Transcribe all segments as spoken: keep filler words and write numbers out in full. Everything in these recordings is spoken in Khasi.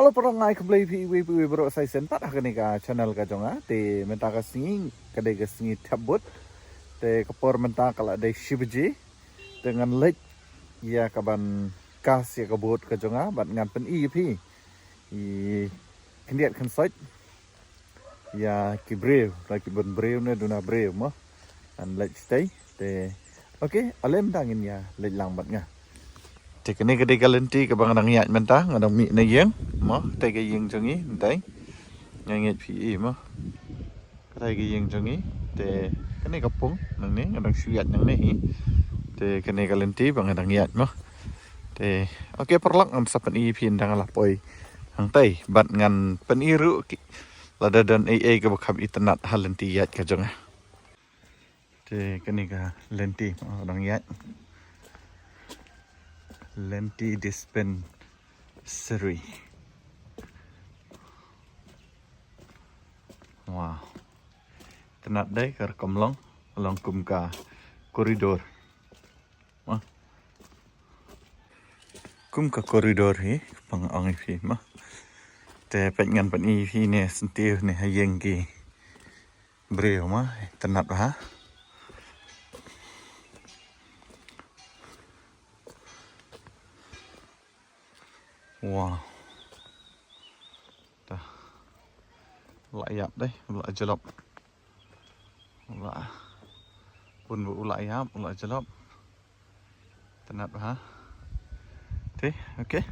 Hello paralok, nga ai khublei phi iwei pa iwei baroh sa shisien pat ha kane ka channel ka jong nga. Te mynta ka sngi ka dei ka sngi thep boat. Te ka por mynta ka la dei shi baje. Te ngan leit ïa ka ban cast ïa ka boat ka jong nga bad ngan pyni ïa phi i khyndiat khynsoit ïa ki briew, la ki bun briew ne duna briew mo. Ngan leit shatei. Te okay, ale mynta ngin ïa leit lang bad nga. Te kane ka dei ka lynti kaba nga dang ïaid mynta, nga dang mih na ïing mo. Te ka ïing jong ngi mynta, nga ngeit phi i mo. Katai ka ïing jong ngi. Te kane ka pung nangne, nga dang shu ïaid nangne hi. Te kane ka lynti ba nga dang ïaid mo. Te okay paralok, ngam sa pyni ïa phi ynda nga la poi hangtai bad ngan pyni ruh ki, lada don ei ei kaba kham itynnat ha lynti ïaid ka jong nga. Te kane ka lynti mo, dang ïaid. Lynti dispensary. Wow. Tynnat dei ka rukom long, long kum ka corridor. Mo. Kum ka corridor hi, pang ong ïa phi mo. Te peit ngan pyni ïa phi ne syntiew ne ha ïing ki briew mo, tynnat bha. Wow. Ta. La ïap dei, la jlop. La. Pun bu la ïap, la jlop. Tynnat bha. Te, okay.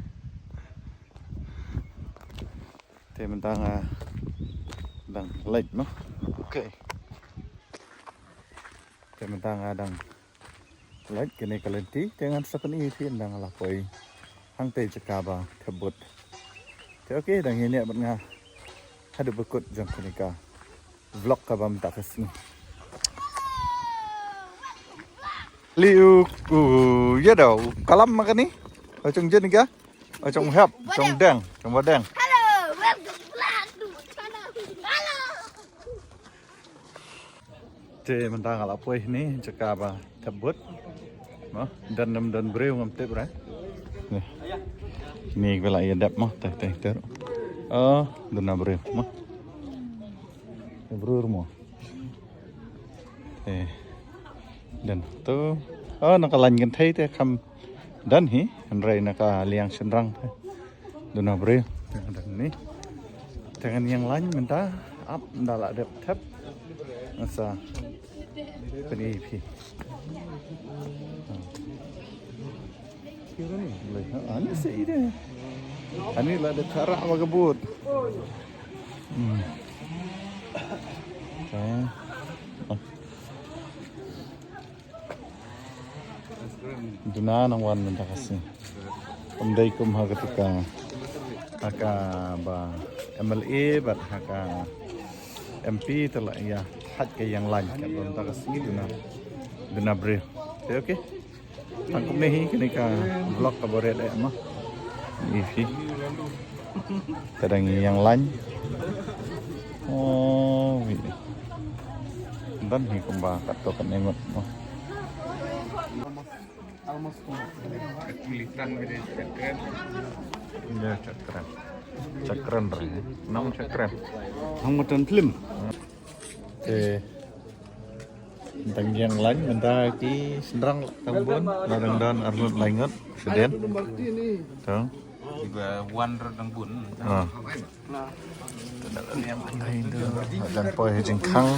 Te mynta nga dang leit mo. Okay. Te mynta nga dang leit kane ka lynti, te ngan sa pyni ïa phi ynda nga la poi hangtai jaka ba thep boat. Te okay, dang ïaineh bad nga haduh ba kut jong kane ka vlog kaba mynta ka sngi. Liu u ya da u kalam ma kane. Oi chong jen ka. Oi chong hep, chong deng, chong ba deng. Hello, welcome back to my channel. Hello. Te mynta nga la poi ne jaka ba thep boat. Mo, don nym don briew ngam tip re. Ni. Ni ba la ïa dep mo, te te te. Oh, duna briew mo. Briew mo. Te. Don to. Oh, na ka lain kynthei te kham don hi, hynrei na ka liang shynrang te duna briew. Te don ni. Te ngan ïeng lain mynta, ap ynda la dep thep. Nga sa pyni ïa phi. Ani sa ide. Ani la dep tara wa ka boat. Hmm. Okay. Duna nang wan mynta ka sngi. Ym dei kum ha kata ka, ha kaba M L A bad ha ka M P te la ïa thait ka ïeng lain, ka mynta ka sngi duna, duna briew. Te okay. Tang kumne hi kane ka vlog kaba rit eh mo. Ïa phi. Ka dang ïeng lain. Oh, wi. Don hi kumba katto katne ngut mo. Ïa, chakran. Chakran re. Nang chakran. Nang matan film. Te dang ïeng lain mynta ki shynrang la dang bun, la dang don arngut laingut shadien. To. Iba wan re dang bun. Ah. Te da la ïeng mynta hi to, la dang poi ha jingkhang.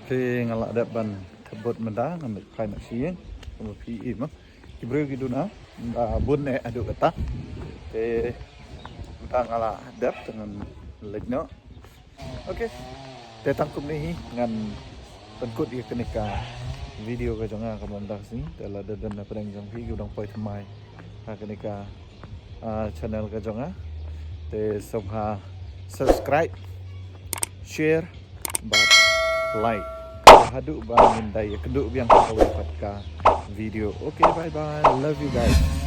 Te nga la dep ban thep boat mynta, ngan leit phai noh sha ïing, kumba phi i mo. Ki briew ki duna, ah, bun eh haduh kata. Te mynta nga la dep te ngan leit noh. Okay. Te tang kumne hi ngan pynkut ïa kane ka video ka jong nga kaba mynta ka sngi. Te lada don na pdeng jong phi kiba dang poi thymmai ha kane ka, ah, channel ka jong nga, te sngewbha subscribe, share bad like. Haduh ba ngin da ïakynduh biang ha kawei pat ka video. Okay, bye bye. Love you guys.